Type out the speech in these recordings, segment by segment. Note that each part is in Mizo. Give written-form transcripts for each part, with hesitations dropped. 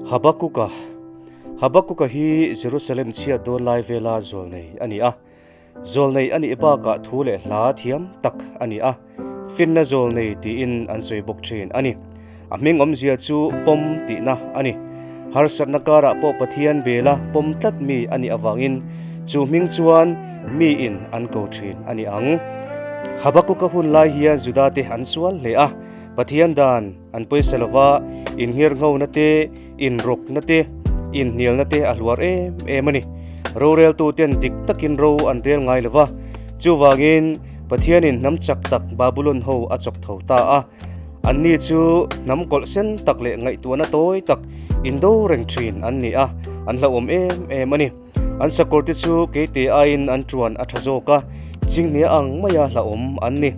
Habakuka Habakuka hi Jerusalem chhiat dawn lai vela zawlnei a ni a. Zawlnei a nih bakah thu leh hla thiam tak a ni a, finna zawlnei tiin an sawi bawk thin a ni. A hming awmzia chu pawm tihna a ni. Harsatna karah pawh Pathian bela pawm tlat mi a nih avangin chu hming chuan miin an ko thin a ni ang. Habakuka hun lai hian Judate an sual hle a, Pathian dan an pawisa lova, inngirnghona te, inrawkna te, inhnialna te a hluar em em a ni. Roreltuten dik takin ro an rel ngai lova, chuvangin Pathianin hnam chak tak Babulon ho a chawk tho ta a. Anni chu hnam kawlh sen tak leh ngaihtuahna tawi tak indo reng thin an ni a, an hlauhawm em em a ni. An sakawr te chu keite aiin an tuan a tha zawk a, chinghnia ang maia hlauhawm an ni.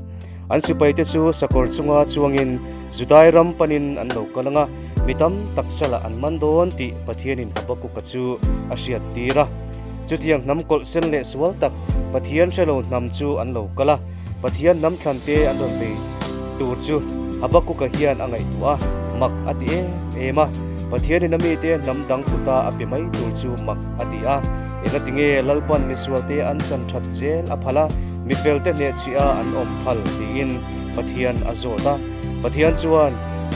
An sipai te chu sakawr chunga chuangin Judai ram panin an lo kal ang a, mi tam tak salah an man dawn tih Pathianin Habakuka chu a hriat tir a. Chutiang hnam kawlh sen leh sual tak Pathian hrelo hnam chu an lo kal a, Pathian hnam thlan te an rawn bei tur chu Habakuka hian a ngaihtuah a, mak a ti em em a. Pathianin a mite hnam dang kuta a pe mai tur chu mak a ti a. Engatinge Lalpan misualte an chan that zel a phal a, mifelte hnehchhiah a an awm phal tiin Pathian a zawt a. Pathian chuan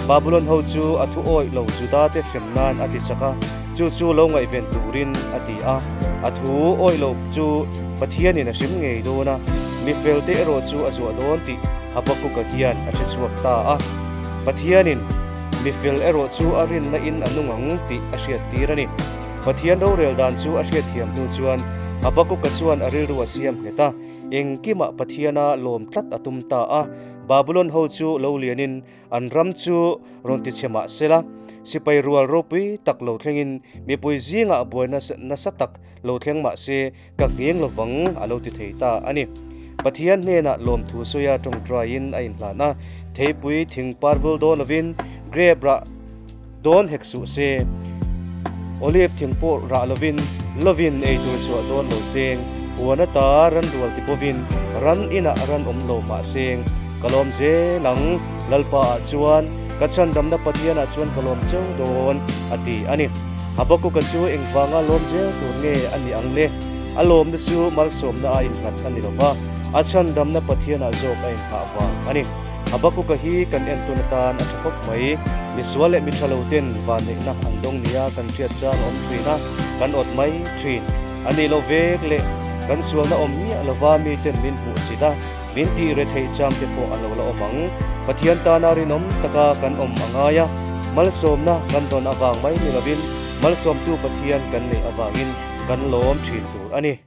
Babulon ho chu a thu awih lo Judate hrem nan a ti chak a, chu chu lo ngaihven turin a ti a. A thu awih lo chu Pathianin a hrim ngei dawn a, mifelte erawh chu a zuah dawn tih Habakuka hian a hre chhuak ta a. Pathianin Mi fel erawh chu a rinna in a nung ang tih a hriat tir a ni. Pathian rorel dan chu a hriat thiam hnu chuan Habakuka chuan a rilru a siam nghet a, engkimah Pathiana lawm tlat a tum ta a. Babulon ho chu lo lianin an ram chu rawn ti chhe mah sela, sipai rual ropui tak lo thlengin mipui zingah buaina nasa tak lo thleng mah se ka ngheng lovang a lo ti thei ta a ni. Pathian hnenah lawmthu sawia tawngtaiin a inhlan a, theipui thing parvul dawn lovin grape rah dawn hek suh se, olive thing pawh rah lovin lovin ei tur chhuah dawn lo seng, huan ata ran rual ti bawvin ran inah ran awm lo mah seng, ka lawm zel ang, Lalpa ah chuan ka chhandamna Pathian ah chuan ka lawm cheu dawn a ti a ni. Habakuka chu engvanga lawm zel tur nge a nih ang le? A lawmna chu malsawmna a innghat a ni lo va, a chhandamna Pathianah zawk a inghah vang a ni. Habakuka hi kan entawn atan a tha khawp mai. Misual leh mi tha lo ten vanneihna an dawng nia kan hriat chang a awm thin a, kan awt mai thin. A nih loh vek leh kan sualna awm miah lova miten min hmuh sit a, min tih retheih chang te pawh a lo la awm ang. Pathian tana rinawm taka kan awm a ngai a, malsawmna kan dawn avang mai ni lovin malsawmtu Pathian kan neih avangin kan lawm thin tur a ni.